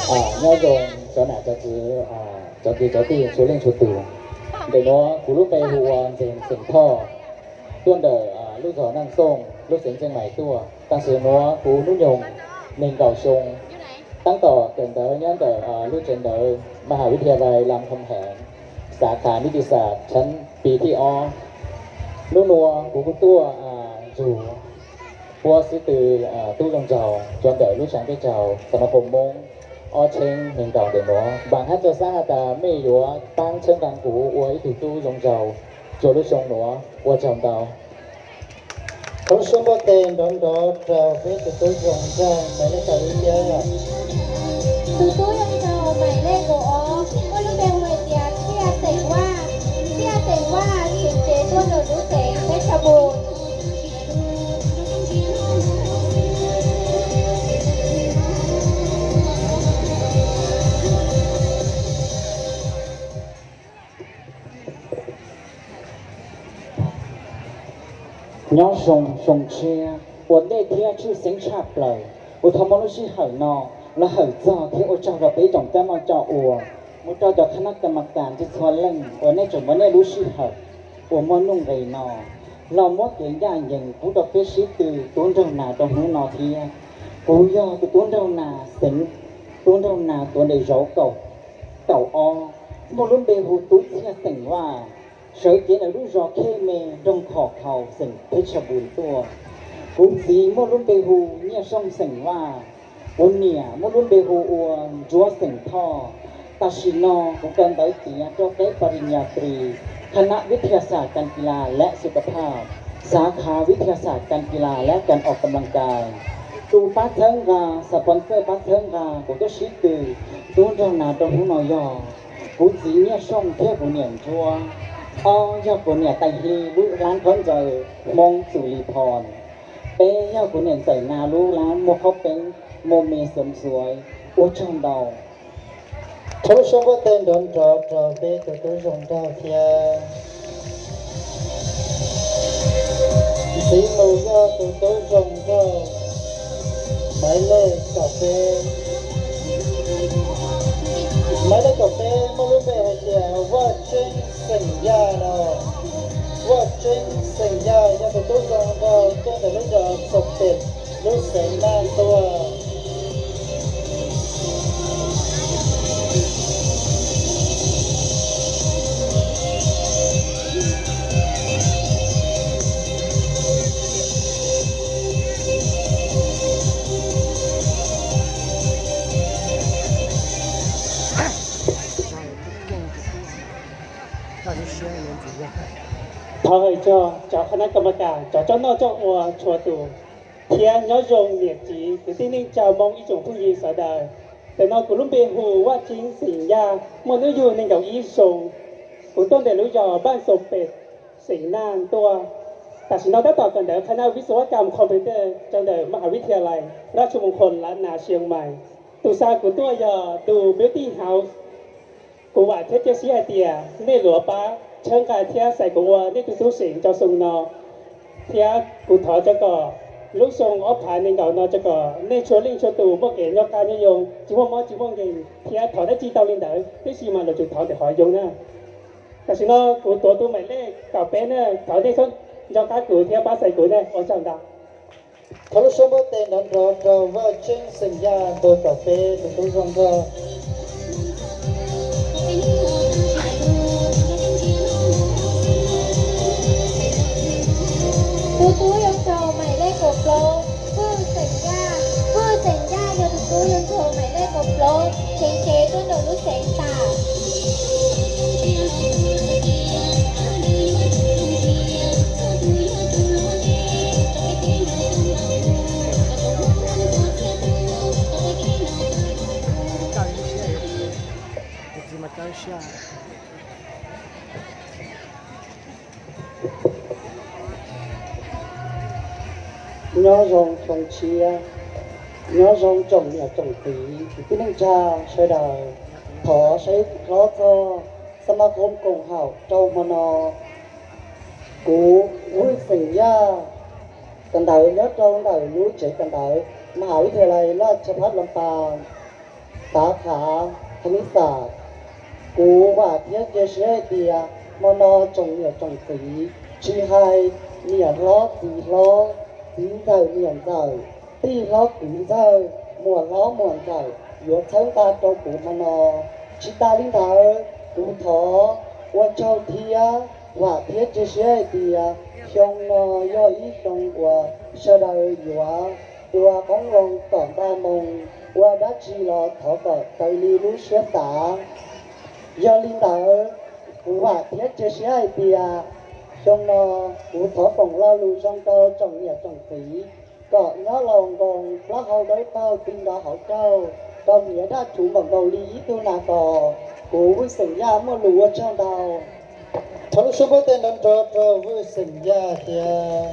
Nyob zoo cov nam cov txwv, cov kwv cov tij txhua leej txhua tus. Ntawm nuav kuv lub npe hu ua Ntxeeg xeem Thoj, tuaj ntawm lub zog Naj Xooj, lub xeev Txeej Maim tuaj. Tam sim nuav kuv hnub nyoog neeg nkaum xyoo, taab tom kawm ntawv nyob ntawm lub tsev ntawv Mahawivithiyalai Lam Kham Heev, xav khav nib tis xas txheeb pis thib ob. Hnub nuav kuv kuj tuaj ntsug puab xib tw tub zoo nraug rua ntawm lub tsaav teb tsaug Xamakom Moob ob txheeb neeg nkaum ntawm nuav. Vaam hab txawj xaav has tas mej yuav paab txhawb nqaa kuv ua ib tug tub zoo nraug rua lub xyoo nuav. Ua tsaug ntau. Thoob suab npuaj teg nrov nrov rau peb tug tub zoo nraug maim lej kaum ib thiab. Tus tub zoo nraug maim lej kaum ob muaj lub npe hu hais tias Txhiaj Xeem Vaj. Txhiaj Xeem Vaj txheev tsev tuaj ntawm lub xeev Phetshebul. Nyob zoo, zoo siab ua ntej thiab tshwj xeeb tshaj plaws, kuv thov muab lub sij hawm no los hawm txog thiab ua tsaug rau peb tsoom coj noj coj ua, mus rau cov khab nab kas mas kas txhua txhua leej uas nej tseem muab nej lub sij hawm uas muaj nuj nqis no los muab kev ncaj ncees pub rau peb sib tw tub nraug nas rau hnub no thiab. Kuv yog tus tub nraug nas xeev, tub nraug nas tuav ntawm zauv kaum, kaum ob, muaj lub npe hu Tub Txhiaj Xeem Vaj, sawv cev ntawm lub zos Khej Me, nroog Khom Khau, xeem Phetshebul tuaj. Kuv txiv muaj lub npe hu Nyiaj Sooj Xeem Vaj, kuv niam muaj lub npe hu ua Ntsuab Xeem Thoj. Tam sim no kuv kawm ntawv tiav rau qeb pa rinya tri, khab nab vib thia xas kas kis las lab xu ka phaj, xav khav vib thia xas kas kis las lab kas os kam las kas. Tus pab txhawb nqa, xa pov txawj pab txhawb nqa kuv tuaj sib tw tub nraug nas rau hnub no yog kuv txiv Nyiaj Sooj thiab kuv niam Ntsuab. Ob yog kuv niam Tais Hli lub hlab khob ntxawg Hmoob Txus Li Phos. Peb yog kuv niam Ntxawm Nas lub hlab muaj khob peeb Mos Me Xom Xuav. Ua tsaug ntau. Thoob suab npuaj teg nrov nrov rau peb tug tub zoo nraug thiab. Ntxiv mus yog tus tub zoo nraug maim lej kaum peb. Maim lej kaum peb muaj lub npe hais tias Vaj Tseeb xeem Yaj no. Vaj Tseeb xeem Yaj yog tus tub zoo nraug tuaj ntawm lub zos Xos Pem, lub xeev Naj tuaj. Thov hawm txog cov khab nab kas mas kas, cov coj noj coj ua txhua tus, thiab nyob zoo niam txiv kwv tij neej tsa Hmoob ib tsoom phooj ywg sawv daws. Ntawm no kuv lub npe hu Vaj Tseeb xeem Yaj, muaj hnub yug nees nkaum ib xyoo. Kuv tuaj ntawm lub zos Npaj Xos Pem, xeem Naj tuaj. Tam sim no tab tom kawm ntawv qhab nab vib xas vaj kam computer rau ntawm Mahawivithiyalai Raj Mong Khon Lat Nas Sias Mais. Tus xa kuv tuaj yog tus Beauty House. Kuv vam thiab cia siab hais tias nej yuav pab txhawb nqa thiab xaiv kuv ua nej tus tub xeem rau xyoo no. Thiab kuv thov rau kom lub xyoo ob phav nees nkaum no rau kom nej txhua leej txhua tus muaj kev noj qab nyob zoo, tsis muaj mob tsis muaj nkeeg, thiab thov dab tsi tau li ntawd, tab sis mas yuav tsum thov ntawm qhov zoo na. Tam sim no kuv tuav tus maim lej kaum peb na, thov nej txhob nco qab kuv thiab pab xaiv kuv na, ua tsaug ntau. Thov lub suab npuaj teg nrov nrov rau Vaj Tseeb xeem Yaj ntu kaum peb tus tub zoo nraug. Tus tub zoo nraug maim lej kaum plaub, Vwj xeem Yaj. Vwj xeem Yaj yog tus tub zoo nraug maim lej kaum plaub, txheev tsev tuaj ntawm lub xeev Tam. Nyob zoo xyoo tshiab, nyob zoo tsoom niam tsoom txiv kwv tij neej tsa sawv daws. Thov saib hlob txog xab mab qoob koom haum rau hmo no. Kuv Vwj xeem Yaj kawm ntawv nyob rau ntawm lub tsev kawm ntawv Mahawivithiyalai Raj Bhat Lam Pas. Tav Khav, Thaj Nib Xam. Kuv vam thiab cia siab hais tias hmo no tsoom niam tsoom txiv, tsis hais niam hlob txiv hlob, txiv ntxawm niam ntxawm, tij hlob kwv ntxawg, muam hlob muam ntxawm yuav txhawb nqa rau kuv hmo no. Tsis tas li ntawd, kuv thov ua tsaug thiab vam thiab cia siab hais tias xyoo no yog ib xyoo uas sawv daws yuav ua qoob loo tom npaj moo, ua dab tsi los thov kom raws li lub siab xav. Yog li ntawd, kuv vam thiab cia siab hais tias xyoo no kuv thov foom lo lus zoo rau tsoom niam tsoom txiv kom nyob laus nkoos plaub hau dawb paug ti nrov hauv caug, rau hniav daj rhuv npaum nkaus li ib tug nas kos. Kuv Vwj Xeem Yaj muaj lus ua tsaug ntau. Thov lub suab npuab tej nrov nrov rau Vwj Xeem Yaj thiab.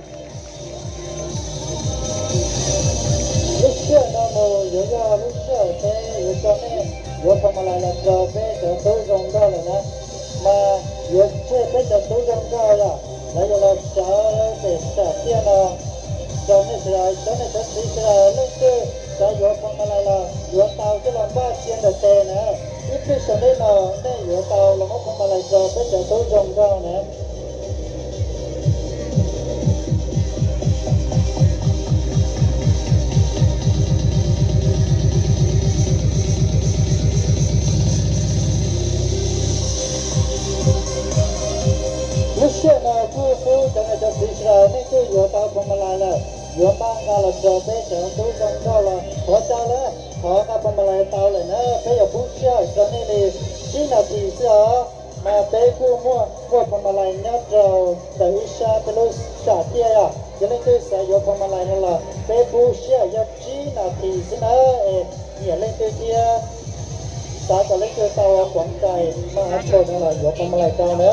Lub sij hawm no mus yuav yog lub sij hawm peb yuav coj nej yuav phoo ma lais los rau peb cov tub zoo nkauj lawm na. Mas yuav tseg peb cov tub zoo nkauj yom, lawv yuav los sawv pem sam tiaj no. Rau nej sawv daws, cov niam cov txiv sawv daws leej twg xav yuav phoo ma lais los yuav tau coj los npaj cia ntawm tes na. Ib pliag saum ntej no nej yuav tau los muab phoo ma lais rau peb cov tub zoo nkauj na. Lub sij hawm no kuj pub cov niam cov txiv sawv daws leej twg yuav tau phoo ma lais lawm, yuav npaj nqa los rau peb cov tub zoo nkauj los thov caw lawm, thov nqa phoo ma lais tau lawm na. Peb yuav pub sij hawm rau nej li tsib nas this xwb os. Mas peb kuj muaj muaj phoo ma lais nyob rau ntawm ib sab peb lub sam tiaj yom. Yog leej twg xav yuav phoo ma lais no los peb pub sij hawm yog tsib nas this xwb na. Es nyiam leej twg thiab xav kom leej twg tau ua quán cày ma hav tsho no los yuav phoo ma lais rau na.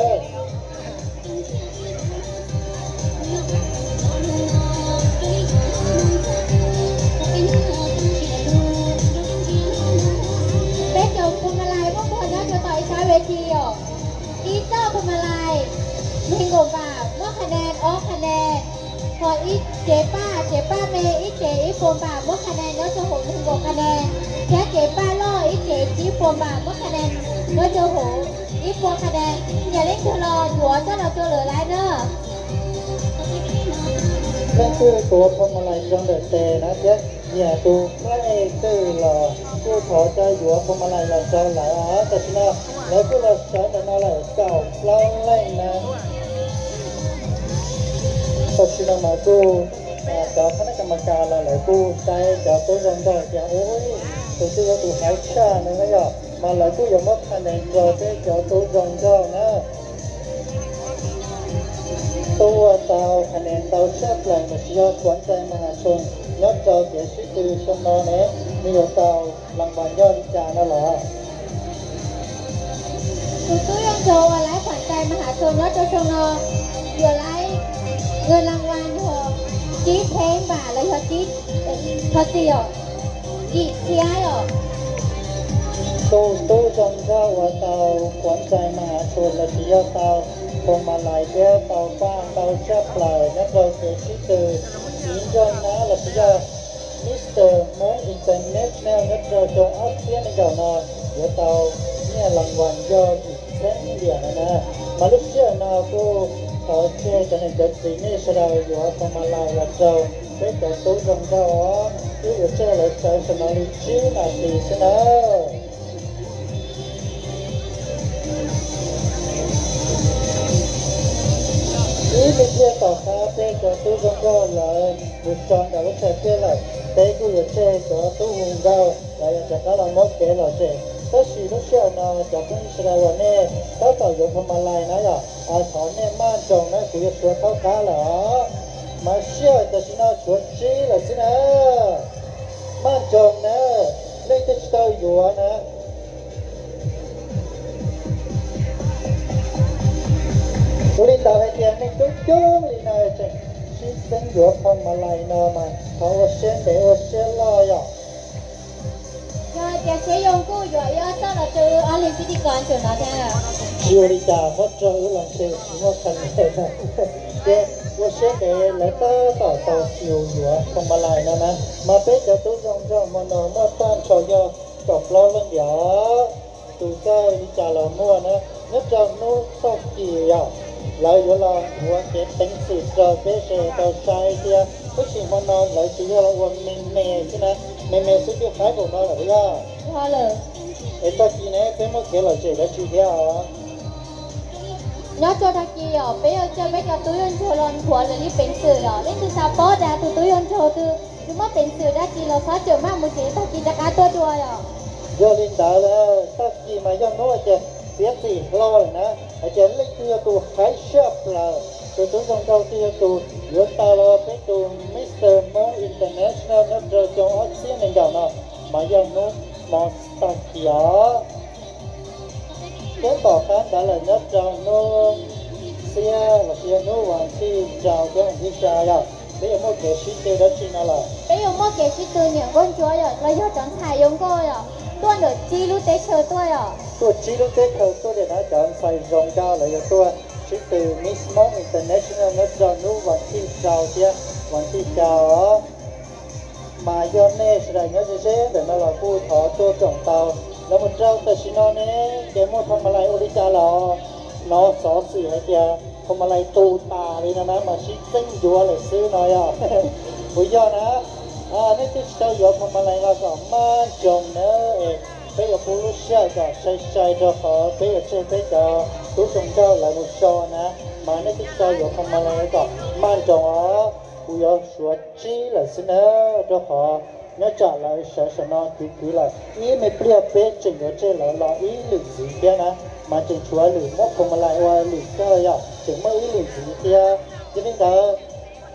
Peb cov phoo ma lais muaj muag nyob rau tom ib sab ves thi os. Ib txoj phoo ma lais nees nkaum npam muaj kha nes ob kha nes, ho ib cev paj, cev paj me ib cev ib puas npam muaj kha nes nyob rau hauv nees nkaum kha nes, thiab cev paj loj ib cev tsib puas npam muaj kha nes nyob rau hauv ib puas kha nes. Nyiam leej twg los yuav coj los rau lawv lawm na. Leej twg tuav phoo ma lais rau ntawm tes na thiab nyiam tus nqaij twg los kuj thov coj yuav phoo ma lais los rau lawv os. Tam sim no lawv kuj los sawv ntawm no lawm kaum plaub leej na. Tam sim no mas kuj cov phab nab ka ma kas los lawv kuj saib cov tub zoo nkauj tias ua tus twg yog tus hais tshaj no na yom, mas lawv kuj yuav muab kha nes rau peb cov tub zoo nkauj na. Tus uas tau kha nes ntau tshaj plaws los sis yog quán cày ma hav tsho nyob rau kev sib tw xyoo no ne, nws yuav tau las vas yog li cas no los? Tus tub zoo nkauj uas lawv quán cày ma hav tsho nyob rau xyoo no yuav lawv las vas yog tsib phev npam los yog tsib, thov txim os, yim txhiab os. Tus tub zoo nkauj uas tau quán cày ma hav tsho los sis yog tau phoo ma lais thiab tau paj ntau tshaj plaws nyob rau kev sib tw txiv nrog nab los sis yog Mister Hmoob International nyob rau xyoo ob txhiab nees nkaum no yuav tau nyiaj las vas yog yim txhiab liam no na. Mas lub sij hawm no kuj thov tseg cov niam cov txiv nej sawv daws yuav phoo ma lais los rau peb cov tub zoo nkauj os. Wb yuav tseg lawv sawv saum no li tsib nas this xwb na. Ib me pliag tom qab peb cov tub zoo nkauj lawv mus tso ntawm lub tshais tiaj lawm, peb kuj yuav tseg cov tub hu nkauj lawv yuav rov qab los muab kev lom zem. Tab sis lub sij hawm no cov phooj ywg sawv daws uas nej tab tom yuav phoo ma lais na yom, thov nej maj nroos na, kuv yuav suav thaub qab lawm os. Mas sij hawm tam sim no tshuav tsib lawm xwb na. Maj nroos na, leej twg tsis tau yuav na. Ua li ntawd hais tias nej coob coob li no tseem sib xeeb yuav phoo ma lais no mas thov ua siab ntev ua siab loj yom. Yog hais tias siab zoo kuj yuav ib ob txoj los rau wb ob leeg pib ti kos ntsaum no thiab. Tsis ua li cas, muab rau wb los ntshe tsis muaj kha ne. Ces ua siab ntev lawv tab tom tau xyuas yuav phoo ma lais no na. Mas peb cov tub zoo nkauj hmo no muaj tag nrho yog Kaum plaub leej tiag. Tus kawg li cas los muaj na. Nyob rau hnub tag kis yom, lawv yuav los ua kev peev xwm rau peb sawv daws tau saib thiab. Tab sis hmo no lawv tsuas yog los ua me me xwb na, me me xwb twb haib npaum no lawm puas yog? Es tag kis ne peb muaj kev lom zem dab tsi thiab os? Nyob rau tag kis yom, peb yuav coj peb cov tub yug ntsuag los nthuav lawv li peev xwm yom. Leej twg xav paub tias tus tub yug ntsuag twg, nws muaj peev xwm dab tsi los txhob tseem maj mus tsev, tag kis rov qab tuaj dua yom. Yog li ntawd, tag kis mas yog hnub hais tias txiav txim hlo lawm na, hais tias leej twg yog tus haib siab plaws, tus tub zoo nraug twg yog tus yuav tau los peb tus Mister Hmoob International nyob rau xyoo ob txhiab nees nkaum no, mas yog hnub hmo tag kis os. Thiab tom qab ntawd lawm nyob rau hnub xiab los sis yog hnub vas thib rau thiab vas thib xya yom, peb yuav muaj kev sib tw dab tsi no lawm? Peb yuav muaj kev sib tw niam nkauj ntsuab yom, los yog cov ntxhais yuav nkauj yom, tuaj ntawm tsib lub teb chaws tuaj yom. Tuaj tsib lub teb chaws tuaj tiam no cov ntxhais zoo nkauj lawv yuav tuaj sib tw Miss Hmoob International nyob rau hnub vas thib rau thiab vas thib xya os. Mas yog nej sawv daws nyob ze ze ntawm no los kuj thov tuaj koom tau. Lawv mus rau tam sim no ne, ces muaj phoo ma lais ua li cas los hnov xov xwm hais tias phoo ma lais tu tas li no na mas sib txeeb yuav lawm xwb no yog puas yog na? Nej twb tsis tau yuav phoo ma lais los kom maj nroos na, es peb yuav pub lub sij hawm kom sai sai rau qhov peb yuav tseg peb cov tub zoo nkauj lawv mus so na, mas nej twb tsis tau yuav phoo ma lais kom maj nroos os. Kuv yuav suav tsib lawm xwb na, rau qhov nyob tsam lawv sawv saum no khwv khwv lawm, ib me pliag peb tseem yuav tseg lawv los ib lwm ntxiv thiab na, mas tseem tshuav lwm muab phoo ma lais ua lwm kawg yom, tseem muaj ib lwm ntxiv thiab. Yog li ntawd,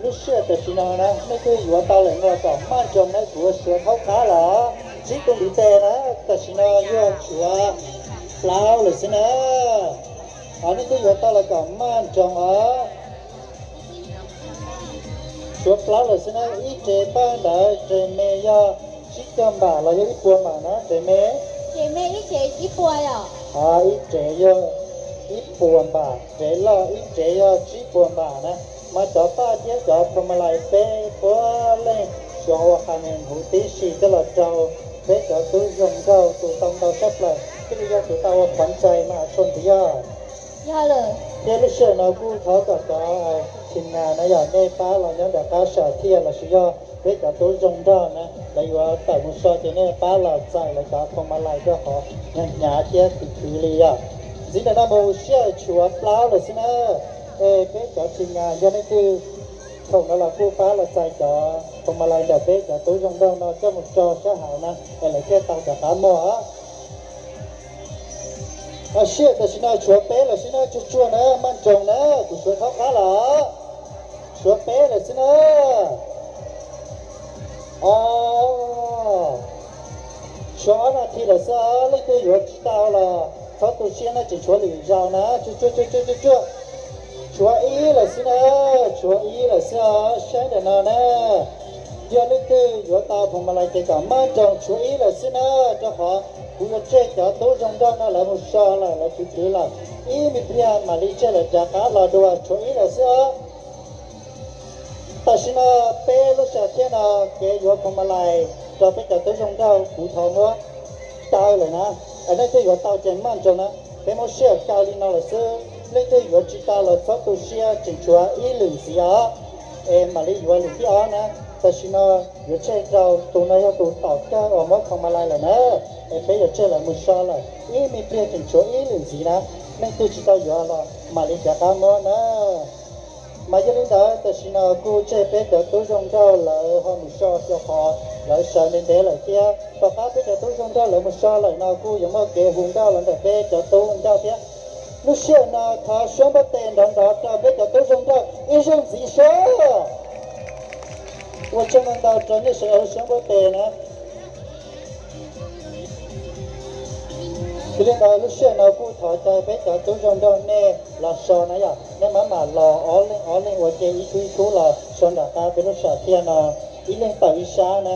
lub sij hawm tam sim no na nej twb yuav tau lawm no los kom maj nroos na, kuv yuav suav thaub qab lawm. Tsib tus ntiv tes na, tam sim no yog tshuav plaub lawm xwb na. Nej twb yuav tau los kom maj nroos os. Tshuav plaub lawm xwb na, ib rev paj ntawd rev me yog tsib caug npam los yog ib puas npam na rev me? Rev me ib rev ib puas yom. Ib rev yog ib puas npam, rev loj ib rev yog tsib puas npam na. Mas cov paj thiab cov phoo ma lais peb puav leej xyov ua qhas me huv tib si coj los rau peb cov tub zoo nkauj tus tau ntau tshaj plaws, thiaj li yog tus tau ua khuav ntsais mas tshua ntxiv yog. Thiab lub sij hawm no kuj thov kom cov team nas no yog nej pab los nyob nram qab sam thiaj los sis yog peb cov tub zoo nraug na lawv yuav tawm mus so ces nej pab los txais lawv cov phoo ma lais rau qhov hnyav hnyav thiab khwv khwv li yom. Ntxiv ntawm no mus sij hawm tshuav plaub lawm xwb na. Es peb cov team nas yog nej twg khoom no los kuj pab los txais cov phoo ma lais ntawm peb cov tub zoo nraug no coj mus tso sab hauv na es lawv thiaj tau rov qab muag. Sij hawm tam sim no tshuav peb lawm xwb na, tsuag tsuag na, maj nroos na, kuv suav thaub qab lawm. Tshuav peb lawm xwb na. Os, tshuav ob nas this lawm xwb os, leej twg yuav tsis tau los txhob tu siab na, tseem tshuav lwm zaus na, tsuag tsuag tsuag tsuag. Tshuav ib lawm xwb na, tshuav ib lawm xwb os, saib ntawm no na. Yog leej twg yuav tau phoo ma lais ces kom maj nroos, tshuav ib lawm xwb na, rau qhov kuv yuav tseg cov tub zoo nraug no lawv mus so lawm, lawv khwv khwv lawm, ib me pliag mam li tseg lawv rov qab los dua, tshuav ib lawm xwb os. Tam sim no peb lub sij hawm thiab no kev yuav phoo ma lais rau peb cov tub zoo nraug kuv thov muab kaw lawm na. Nej twg yuav tau ces maj nroos na. Peb muab sij hawm kaw li no lawm xwb, leej twg yuav tsis tau los txhob tu siab, tseem tshuav ib lwm ntxiv os, es mam li yuav lwm thib ob na. Tam sim no yuav tseg rau tus no yog tus tom kawg uas muab phoo ma lais lawm na, es peb yuav tseg lawv mus so lawm, ib me pliag tseem tshuav ib lwm ntxiv na. Leej twg tsis tau yuav los mam li rov qab muab na. Mas yog li ntawd tam sim no kuj tseg peb cov tub zoo nraug lawv ho mus so rau qhov lawv sawv ntev ntev lawm thiab. Tom qab peb cov tub zoo nraug lawv mus so lawm no kuj yuav muaj kev hu nkauj los ntawm peb cov tub nkauj thiab. Lub sij hawm no thov suab npawb tes nrov nrov rau peb cov tub zoo nraug ib zaug ntxiv seb. Ua tsaug ntau ntau rau nej sawv daws suab npawb tes na. Yog li ntawd lub sij hawm no kuj thov caw peb cov tub zoo nraug nej los so na yom, nej mam mam los ob leeg ob leeg ua ke ib khub ib khub los so nram qab peb lub sam thiaj no, ib leeg tawm ib sab na.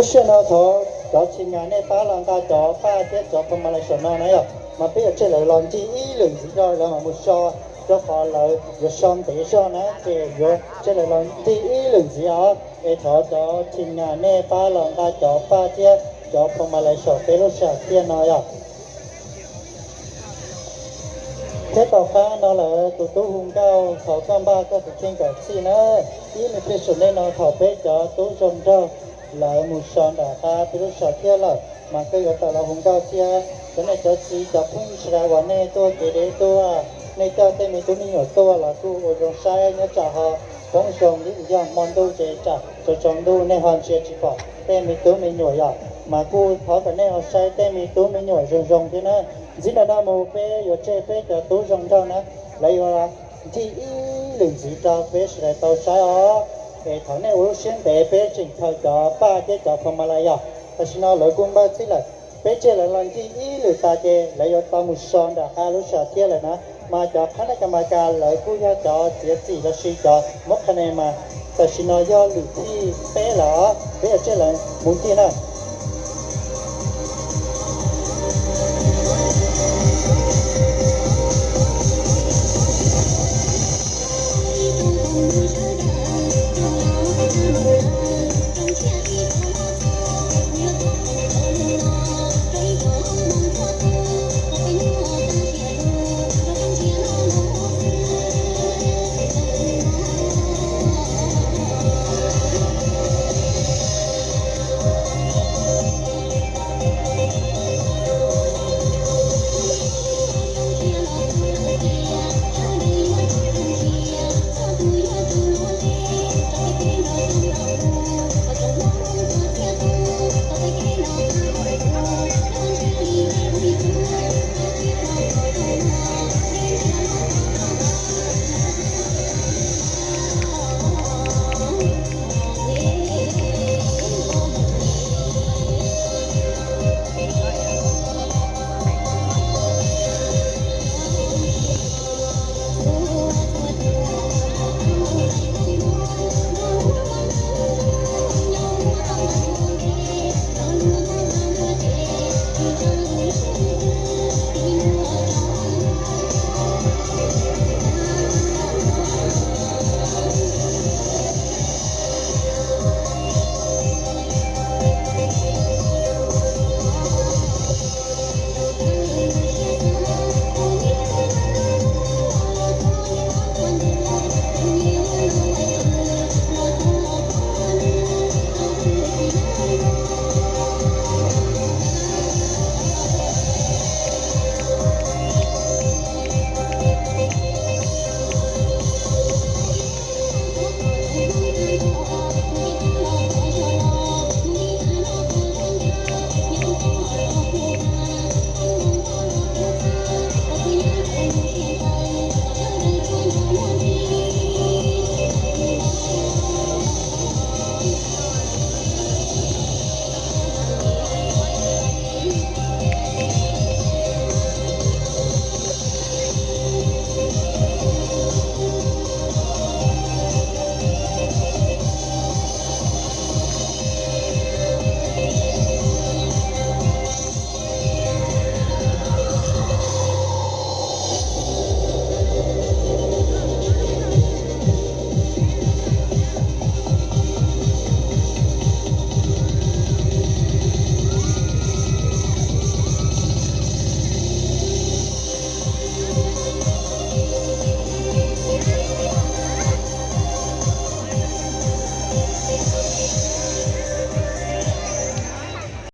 Sij hawm no thov cov team nej pab los nqa cov paj thiab cov phoo ma lais saum no na yom, mas peb yuav tseg lawv los ncig ib lwm ntxiv rau lawv mam mus so, rau qhov lawv yuav so ntev zog na ces yuav tseg lawv los ncig ib lwm ntxiv os. Es thov cov team nej pab los nqa cov paj thiab cov phoo ma lais saum peb lub sij hawm no yom. Thiab tom qab no lawm tus tub hu nkauj, thaum koj npaj koj tus kheej kom txhij na, ib me pliag saum nej no thaum peb cov tub zoo nraug lawv mus so nram qab peb lub sij hawm thiab lawm mas koj yuav tawm los hu nkauj thiab. Cov niam cov txiv cov phooj ywg sawv daws uas nej tuaj kev deb tuaj, nej coj tej me tub me nyuam tuaj los kuj ua zoo saib nyob tsam ho poob zoo, ib yog hmo ntuj ces tsam tsaus tsaus ntuj nej ho ntsia tsis pom tej me tub me nyuam yom, mas kuj thov kom nej ho saib tej me tub me nyuam zoo zoo thiab na. Ntxiv ntawm no mus peb yuav tseg peb cov tub zoo nraug na, lawv yuav ncig ib lwm ntxiv rau peb sawv daws tau saib os. Es thov nej ua lub siab ntev, peb tseem khaws cov paj thiab cov phoo ma lais yom. Tam sim no lawv kuj npaj txhij lawm, peb tseg lawv los ncig ib lwm tas ces lawv yuav tau mus so nram qab lub sij hawm thiab lawm na. Mas cov phab nab kas mas kas lawv kuj yog cov txiav txim lossis cov muab qhia ne mas tam sim no yog lwm thij peb lawm os, peb yuav tseg lawv mus ncig na.